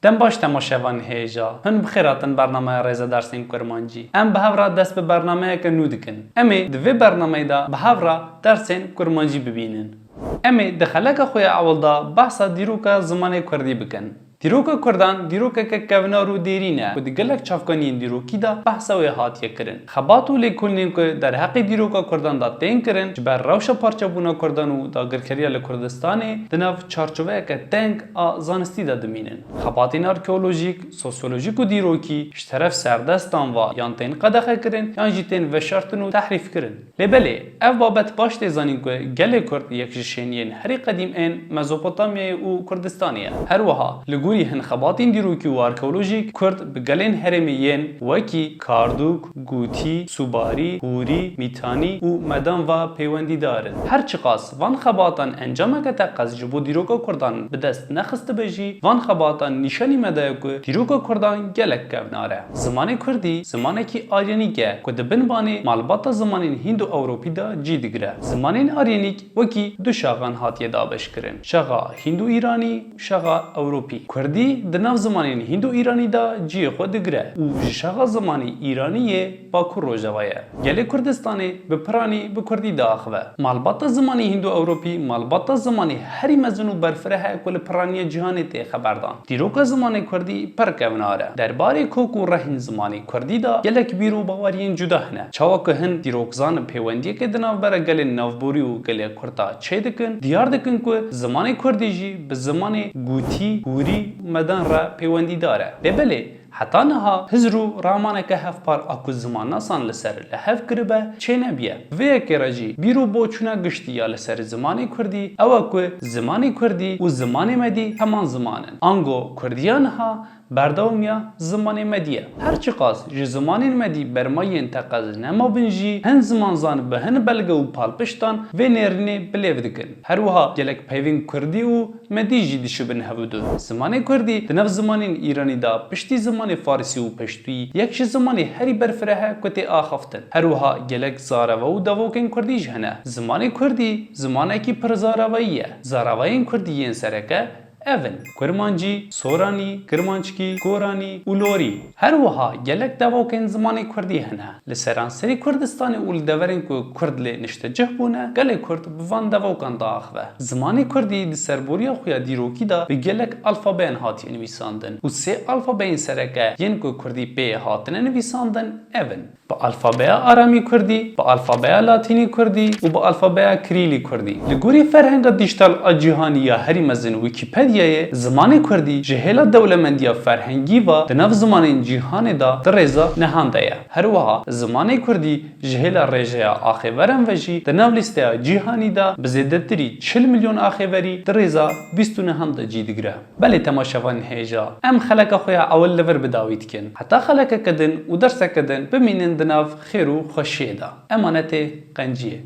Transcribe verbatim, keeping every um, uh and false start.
Dem baş temaşevan hêja. Hûn bi xêr hatin bernameya Rêze Dersên Kurmancî. Em bi hev re dest bi bernameyeke nû dikin. Em ê di vê bernameyê de bi hev re dersên kurmancî bibînin. Em ê di xeleka xwe ya ewil de behsa dîroka zimanê kurdî bikin. Dîroka kurdan dîrokeke kevnar û dêrîn e ku di gelek çavkaniyên dîrokî de behsa wê hatiye kirin. Xebat û lêkolînên ku derheqê dîroka kurdan de tên kirin, ji ber rewşa parçebûna kurdan û dagirkeriya li Kurdistanê di nav çarçoveyeke teng a zanistî de dimînin. Xebatên arkeolojîk, sosyolojîk û dîrokî ji teref serdestan ve yan tên qedexekirin yan jî tên veşartin û tehrîfkirin. Lê belê, ev babet baş tê zanîn ku gelê Kurd yek ji şêniyên herî qedîm ên Mezopotamyayê û Kurdistanê ye. Her wiha, li gorî hin xebatên dîrokî û arkeolojîk, Kurd bi gelên herêmê yên wekî Kardûk, Gûtî, Subarî, Hûrî, Mîtanî û Medan ve peywendîdar in. Her çiqas van xebatan encameke teqez ji bo dîroka Kurdan bi dest nexistibe jî, van xebatan nîşanî me daye ku dîroka Kurdan gelek kevnar e. Zimanê Kurdî zimanekî aryanîk e ku di bin banê malbata zimanên Hînd û Ewropî de cî digire. Zimanên aryanîk wekî du şaxan hatiye dabeşkirin, şaxa Hînd û Îranî û şaxa Ewropî. Kurdî di nav zimanên Hînd û Îranî de cihê xwe digire û ji şaxa zimanê Îranî yê Bakur Rojava ye. Gelê Kurdistanê bi piranî bi Kurdî diaxive. Malbata zimanê Hînd û Ewropî malbata zimanê herî mezin û berfireh e ku li piraniya cîhanê tê xeberdan. Dîroka zimanê Kurdî pir kevnar e. Derbarê kok û rehên zimanê Kurdî de gelek bîr û baweriyên cuda hene. Çawa ku hin dîrokzan peywendiyeke di navbera gelên navborî û gelê Kurd de çêdikin, diyar dikin ku zimanê Kurdî jî bi zimanê Gûtî, Hûrî û Medan re peywendîdar e. Lê belê, heta niha hizr û ramaneke hevpar a ku zimannasan li ser li hev kiribe, çênebiye. Vê yekê re jî bîr û boçûna giştî ya li ser zimanê Kurdî ew e ku zimanê Kurdî û zimanê Medî heman ziman in. Ango Kurdiya niha berdewamiya zimanê Medî ye. Her çiqas ji zimanên Medî bermayiyên teqez nemabin jî, hin zimanzan bi hin belge û palpiştan vê nêrînê bilêv dikin. Her wiha gelek peyvên Kurdî û Medî jî dişibin hev û du. Zimanê Kurdî di nav zimanên Îranî de piştî zimanê Farisî û Peştûyî yek ji zimanê herî berfireh e ku tê axaftin. Her wiha gelek zareve û devokên Kurdî jî hene. Zimanê Kurdî zimanekî pir zarevayî ye. Zarevayên Kurdî yên sereke ev in: Kurmancî, Soranî, Kirmanckî, Koranî û Lorî. Her wiha gelek devokên zimanê Kurdî hene. Li seranserî Kurdistanê û li deverên ku Kurd lê niştecih bûne, gelê Kurd bi van devokan diaxive. Zimanê Kurdî di serboriya xwe ya dîrokî de bi gelek alfabeyan hatiye nivîsandin û sê alfabeyên sereke yên ku Kurdî pê hatine nivîsandin ev in: bi alfabeya Aramî Kurdî, bi alfabeya Latînî Kurdî û bi alfabeya Kirîlî Kurdî. Li gorî ferhenga dîjîtal a cîhanî ya herî mezin Wîkîpediyayê, zimanê Kurdî ji hêla dewlemendiya ferhengî ve di nav zimanên cîhanê de di rêza nihan de ye. Her wiha zimanê Kurdî ji hêla rêjeya axêveran ve jî di nav lîsteya cîhanî de bi zêdetirî çil milyon axêverî di rêza bîst û nehan de cî digire. Belê temaşevanên hêja, em xeleka xwe ya ewil li vir bi dawî dikin. Heta xelekeke din û derseke din bimînin di nav xêr û xweşiyê de. Emanetê Qenciyê.